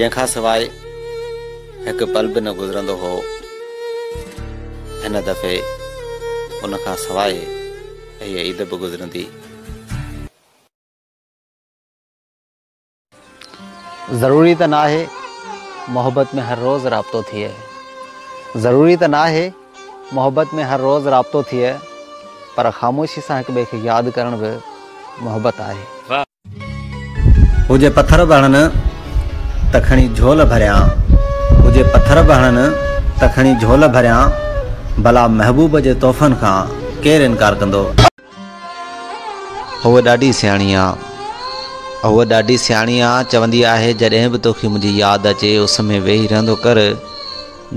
جنهن کان سواء هڪ پل به نه گذرندو هو، هن دفعي ان کان سواء هيء عيد به گذرندي. ضروري ته ناهي محبت ۾ هر روز رابطو ٿئي ضروري ته ناهي محبت ۾ هر روز رابطو ٿئي پر خاموشي سان هڪ ٻئي کي ياد ڪرڻ به محبت آهي. هو جي پٿر به هڻن ته کڻي جهول ڀريان هو جي پٿر به هڻن ته کڻي جهول ڀريان ڀلا محبوب جي تحفن کان ڪير انڪار ڪندو. هوء ڏاڍي سياڻي آ. هوء ڏاڍي سياڻي آ، چوندي آهي جڏهن به توکي منهنجي ياد اچي اس ۾ ويهي رهندو ڪر،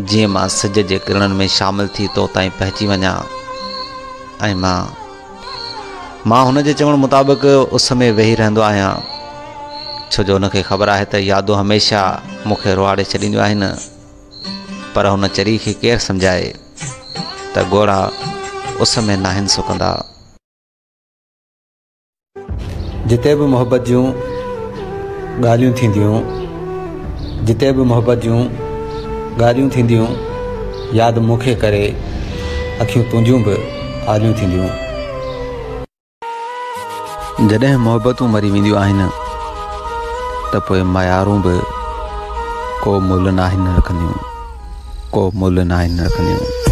جيئن مان سج جي ڪرڻن ۾ شامل ٿي تو تائين پهچي وڃان. ۽ مان. مان هن جي چوڻ مطابق اس ۾ ويهي رهندو آهيان، ڇو جو هن کي خبر آهي ته يادون هميشه مون کي روئاڙي ڇڏينديون آهن. پر هن چري کي ڪير سمجهائي ته ڳوڙها اس ۾ ناهن سڪندا. جتي به محبت جون ڳالهيون ٿينديون، جتي به محبت جون ڳالهيون ٿينديون، ياد مون کي ڪري اکيون تنهنجون به آليون ٿينديون. جڏهن محبتون مري وينديون آهن ته پوء ميارون به ڪو ملهه ناهن رکنديون، ڪو ملهه ناهن رکنديون.